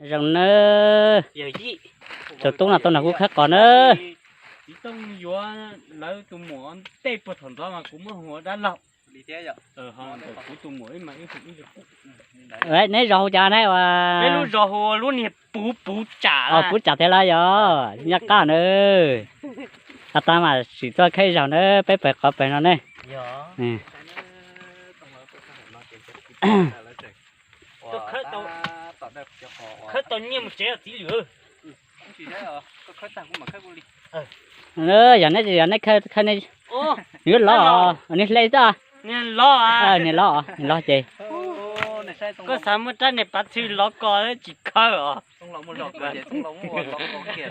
Zoo nawb. Tus tub no tuaj nrog kuv khawb qos nawb. Txiv Tooj yuav lawv tus muam tej puag thaum ntxov mas kuv muab hu ua dab laug. Kuv tus muam ib mas ib hu ib. Neb zos hu cas neb ua? Peb lub zos hu ua lub niag puv puv tsam. Puv tsam thiab lawm yog nyob qab nawb. Has tas mas tsim tuaj khawb zaug nawb, peb pawg qos pawg no ne. Khawb tau nyiaj mus tsev txiv lwm. Yog neb, yog neb khawb, khawb neb, nws lov os, nws hle xwb. Nws lov os, nws lov ces. Koj xav muab rab niag pav txhwv lov ko tsis khawb os.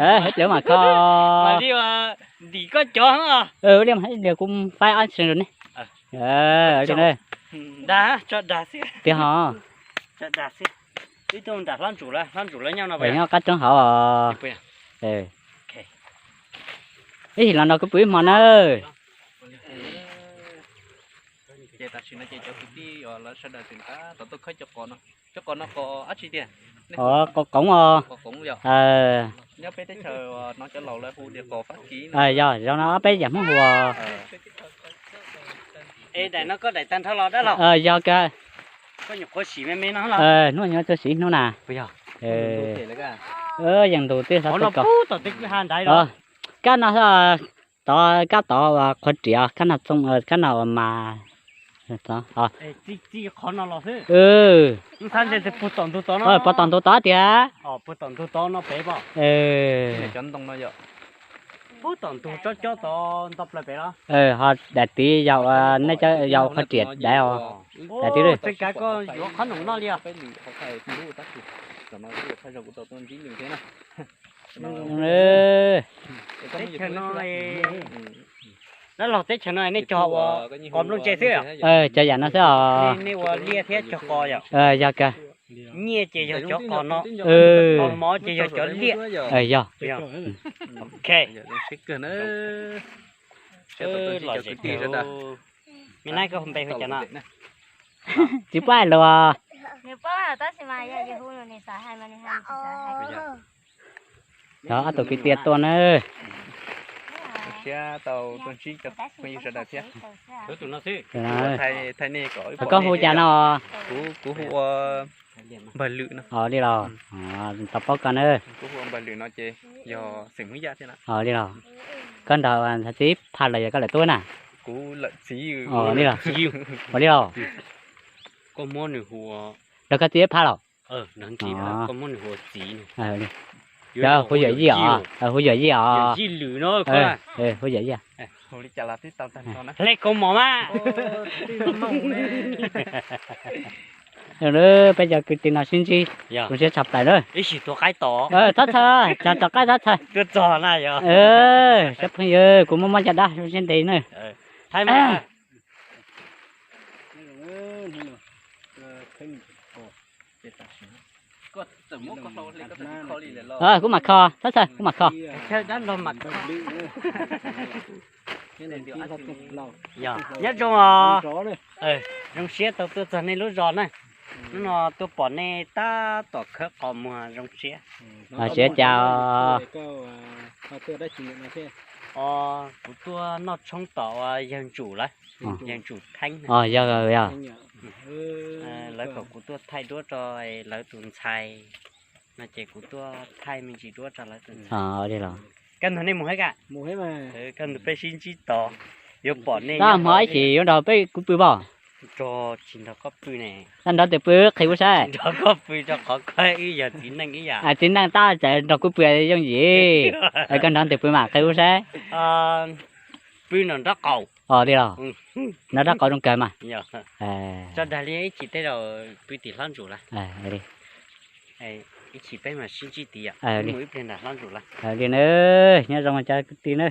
Hais pliag mas kho. Li ntim koj cov. Ua li mas hais pliag kuv faib ob txhwv rau neb. Dag, tso dag xwb. Tiag hos. Tso dag xwb. Wb tuaj nram hlob ntsuam lawm, hlob ntsuam lawm nyob no. Nyob qab roob hauv os. Ib chim los nrog kuv pw ib hmo nawb. Ces tam sim no ces cov kwv tij uas lawv sawv daws tseem tab tom tuaj khawb cov qos no. Cov qos no qos dab tsi tiag? Qos qoov os. Nyob peb teb chaws no cov laus lawv hu tias qos Fab Kis no. Yog zoo no peb yam Hmoob hu. Es daim no koj daim tag nrho los dab laug? Yog kawg. Koj nyuam qhuav siv me me no los? Hnub nyob tuaj siv hnub na. Yeej ntug twb hlob no. Kab no tod, kab tod uas qhuav riam, kab no txooj, kab no uas mas. Puag tom ntug tod tiag. Cov ntoo no yog. Puag tom ntug tsob cob tod nto plaws pem los? Ho daim tid yog nej cov yog qhov riam daiv os. Daim tid. Txij kav koj yuav qhob noom noj li os. Teb chaws no, dab laug teb chaws no nej cog ua qos nplooj ntse xwb. Cov yam no xwb os. Nej ua liaj thiab cog qos yom? Yog kawg. Nyiaj ces yog cov qos no, qos mov ces yog cov liaj. Yog. Me nab koj hu npe hu cas no? Tsis paub hais lus. Yog ob tug kwv tij tuaj nawb. Siab tau tuaj ntsib cov phooj ywg sawv daws thiab. Koj hu cas no? Kuv hu ua Npawg Lwm no. Li los, tau paub koj nawb. Kuv hu ua Npawg Lwm no ces yog xeem Hmoob Yaj thiab na. Li los, koj nrog txiv phaj los yog koj lawm tub na? Kuv lawm txiv. Li los, ua li los. Koj muab nws hu ua, nrog koj txiv phaj los? Koj muab nws hu ua txiv. Yog hu yawm yij os, hu yawm yij os. Yij Lwm no, hu yawm yij. Hle kaus mom mas. Peb cov kwv tij no sib ntsib zoo siab tshaj plaws na. Ib sim tuav qaib tos. Tab txhawj, txog tom qaib tab txhawj. Tuaj txog na yog. Cov phooj ywg, kuv muaj mob caj dab zoo siab ntev na. Kuv mam kho, tab txhawj kuv mam kho. Nyob zoo os. Zoo siab tau tuaj txog nej lub zos na. Hnub no tuaj pom nej tab tom khawb qos muag zoo siab. Siab cas? Kuv tuaj noj tshoob tom yawg Ntsum lawm, yawg Ntsum Theeb. Yog, yog. Lawv kom kuv tuaj thaij duab rau lawv tus ntxhais no ces kuv tuaj thaij me ntsis duab rau lawv tus ntxhais. Koj nrog nej mus thiab ka? Koj nrog peb sib ntsib tod, yuav pom nej. Tab hmo ib chim yuav nrog peb kuv pw pom. Nrog, tsis nrog koj pw ne. Koj nrog tus pw qhia kuv saib. Nrog koj pw rau qhov koj ib yog txiv neej ib yam. Txiv neej tab txawm nrog kuv pw yooj yim. Koj nrog tus pw mas qhia kuv saib. Pw nram nraub qaum. Li los, nram nraub qaum zoo kawg mas. Tso dag li ib chim tej zaum pw tim hlob Ntsum lawm. Ib chim peb mam sib ntsib tid yom. Mus ib pliag nram hlob Ntsum lawm. Li na, nyob zoo cov kwv tij na.